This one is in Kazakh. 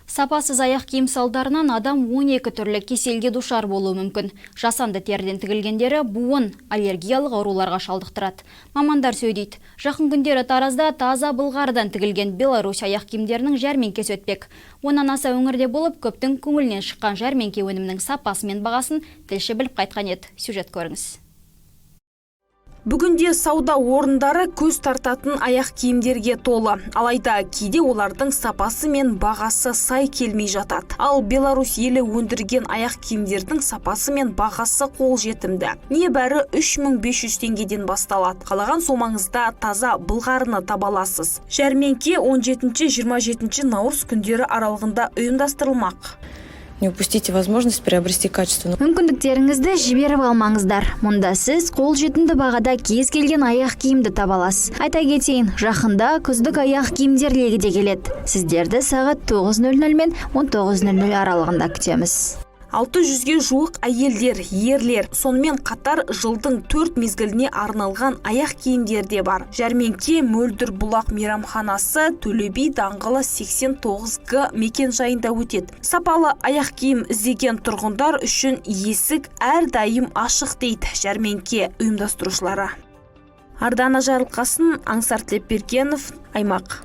Сапасыз аяқ киім салдарынан адам 12 түрлі кеселге душар болуы мүмкін. Жасанды теріден тігілгендері буын, аллергиялық ауруларға шалдықтырады. Мамандар сөйдейді. Жақын күндері Таразда таза былғарыдан тігілген Беларусь аяқ киімдерінің жәрмеңкесі өтпек. Оннан аса өңірде болып, көптің көңілінен шыққан жәрмеңке өнімінің сапасы мен бағасын тілші біліп қайтқан еді. Сюжет көріңіз. Бүгінде сауда орындары көз тартатын аяқ киімдерге толы. Алайда кейде олардың сапасы мен бағасы сай келмей жатады. Ал Беларусь елі өндірген аяқ киімдердің сапасы мен бағасы қолжетімді. Небәрі 3500 теңгеден басталады. Қалаған сомаңызда таза былғарыны таба аласыз. Жәрмеңке 17-27 наурыз күндері аралығында ұйымдастырылмақ. Не упустите возможность приобрести качественную Мүмкіндіктеріңізді жіберіп алмаңыздар. Мұнда сіз қолжетімді бағада кез келген аяқ киімді таба аласыз. Айта кетейін, жақында күздік аяқ киімдер легі де келеді. Сіздерді сағат 9:00 мен 19:00 аралығында күтеміз. 600-ге жуық әйелдер, ерлер, сонымен қатар жылдың төрт мезгіліне арналған аяқ киімдер де бар. Жәрмеңке Мөлдір бұлақ мейрамханасы, Төле би даңғылы 89 Г мекен жайында өтеді. Сапалы аяқ киім іздеген тұрғындар үшін есік әрдайым ашық, дейді жәрмеңке ұйымдастырушылары. Ардана Жарылқасын, Аңсар Тілепбергенов, Аймақ.